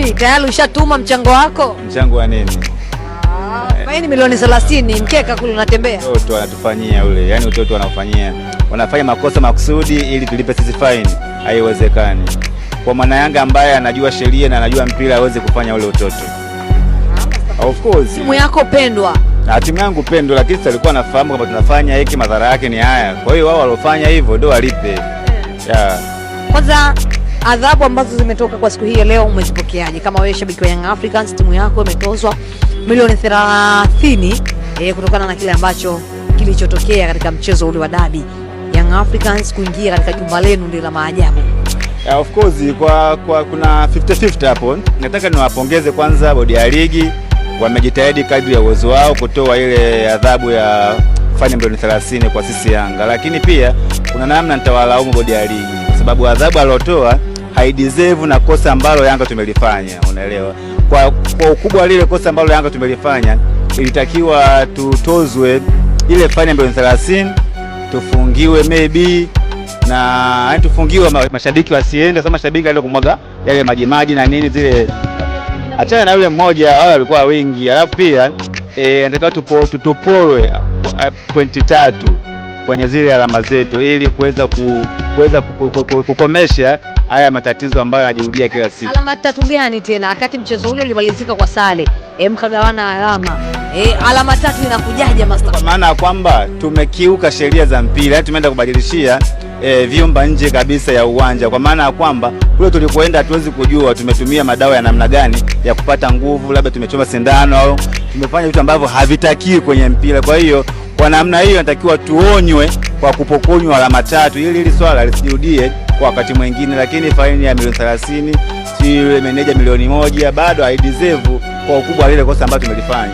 Vipi, tayari ushatuma mchango wako? Mchango wa nini? Faini milioni 30, mkeka kule unatembea. Utoto wanatufanyia ule, yani utoto wanaofanyia, wanafanya makosa makusudi ili tulipe sisi faini, haiwezekani. Kwa mwana Yanga ambaye anajua sheria na anajua mpira aweze kufanya ule utoto. Of course. Timu yako pendwa. Na timu yangu pendwa, lakini sasa alikuwa anafahamu kwamba tunafanya hiki, madhara yake ni haya. Kwa hiyo wao waliofanya hivyo ndio walipe. Yeah. Kwanza, adhabu ambazo zimetoka kwa siku hii ya leo umezipokeaje? Kama wewe shabiki wa Young Africans, timu yako imetozwa milioni 30 kutokana na kile ambacho kilichotokea katika mchezo ule wa dabi, Young Africans kuingia katika jumba lenu ndio la maajabu. Yeah, of course kwa kuna 50-50 hapo. Nataka niwapongeze kwanza bodi ya ligi, wamejitahidi kadri ya uwezo wao kutoa ile adhabu ya faini milioni 30 kwa sisi Yanga, lakini pia kuna namna nitawalaumu bodi ya ligi kwa sababu adhabu aliotoa haideserve na kosa ambalo Yanga tumelifanya, unaelewa? Kwa ukubwa lile kosa ambalo Yanga tumelifanya, ilitakiwa tutozwe ile faini ya milioni 30, tufungiwe maybe na yani tufungiwe mashabiki wasiende. Sasa mashabiki wale kumwaga yale maji maji na nini zile, achana na yule mmoja, wao walikuwa wengi. Alafu pia nataka tuporwe pointi 3 kwenye zile alama zetu ili kuweza kukomesha haya matatizo ambayo yanajirudia kila siku. Alama tatu gani tena, wakati mchezo ule ulimalizika kwa sare, mkagawana alama, alama tatu inakujaje, master? Kwa maana ya kwamba tumekiuka sheria za mpira, yaani tumeenda kubadilishia vyumba nje kabisa ya uwanja, kwa maana ya kwamba kule tulikoenda hatuwezi kujua tumetumia madawa ya namna gani ya kupata nguvu, labda tumechoma sindano au tumefanya vitu ambavyo havitakiwi kwenye mpira. Kwa hiyo kwa namna hiyo natakiwa tuonywe kwa kupokonywa alama 3 ili hili swala lisijirudie kwa wakati mwingine, lakini faini ya milioni 30, si yule meneja milioni 1 bado haideserve kwa ukubwa wa lile kosa ambalo tumelifanya.